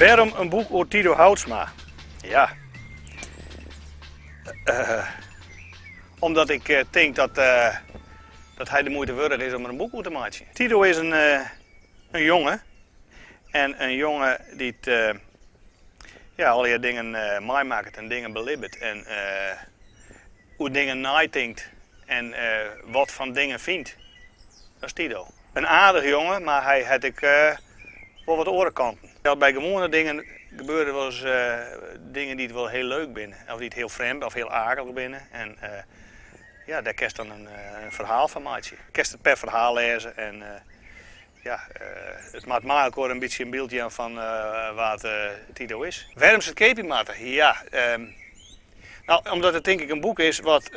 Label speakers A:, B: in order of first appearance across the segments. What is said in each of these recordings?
A: Wêrom in boek oer Tido Houtsma? Ja, omdat ik tink dat, dat hy de muoite wurdich is om der in boek oer te meitsjen. Tido is in, in jonge en in jonge dy't ja, allegear dingen meimakket en dingen belibbet en oer dingen neitinkt en wat fan dingen fynt. Dat is Tido. In aardich jonge, mar hy hat ek wol wat oare kanten. By gewoane dingen gebeure wolris dingen dy't wol hiel leuk binne, of dy't hiel frjemd of hiel akelich binne. En ja, dêr kinst dan in ferhaal fan meitsje. Kinst it per ferhaal lêze en ja, it moat mei elkoar in bytsje in byld jaan fan wa't Tido is. Wêrom se it keapje moatte? Ja, no, omdat it tink ik in boek is wat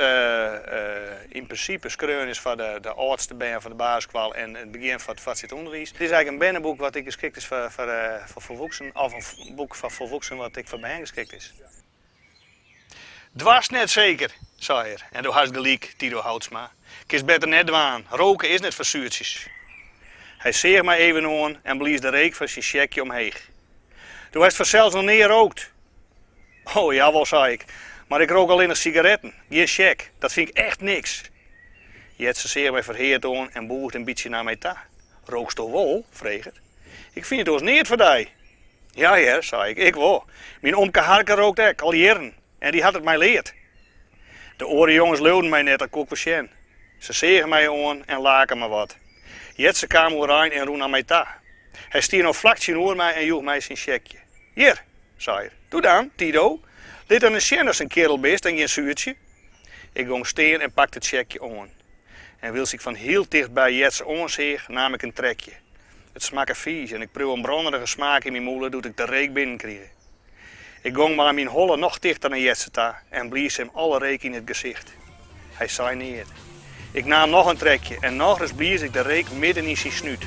A: yn prinsipe skreaun is foar de âldste bern fan de basisskoalle en it begjin fan it foartset ûnderwiis. It is eigentlik in berneboek wat ek geskikt is foar folwoeksenen of in boek foar folwoeksenen wat ek foar bern geskikt is. Doarst net seker, sei er, en do hast gelyk, Tido Houtsma. Kinst better net dwaan, roke is net foar suertsjes. Hy seach my even oan en blies de reek fan syn sjekje omheech. Do hast fansels noch nea rookt? Oh, jawol, sei ik, mar ik rook allinnich sigaretten, gjin sjek, dat fyn ik echt niks. Jetze seach my ferheard oan en bûgde in bytsje nei my ta. Rooksto wol? frege er. Ik fyn it oars neat foar dy. Ja hear, sei ik, ik wol. Myn omke Harke rookt ek, al jierren, en dy hat it my leard. De oare jonges leauden my net, dat koe ik wol sjen. Se seagen my oan en laken mar wat. Jetze kaam oerein en rûn nei my ta. Hy stie no flak tsjinoer my en joech my syn sjekje. Hjir, sei er, doe dan, Tido, lit dan ris sjen datst in kearel bist en gjin suertsje. Ik gong stean en pakte it sjekje oan. En wylst ik fan hiel tichtby Jetze oanseach, naam ik in trekje. It smakke fiis en ik preau in brannerige smaak yn myn mûle doe't ik de reek binnen krige. Ik gong mei myn holle noch tichter nei Jetze ta en blies him alle reek yn it gesicht. Hy sei neat. Ik naam noch in trekje en nochris blies ik de reek midden yn syn snút.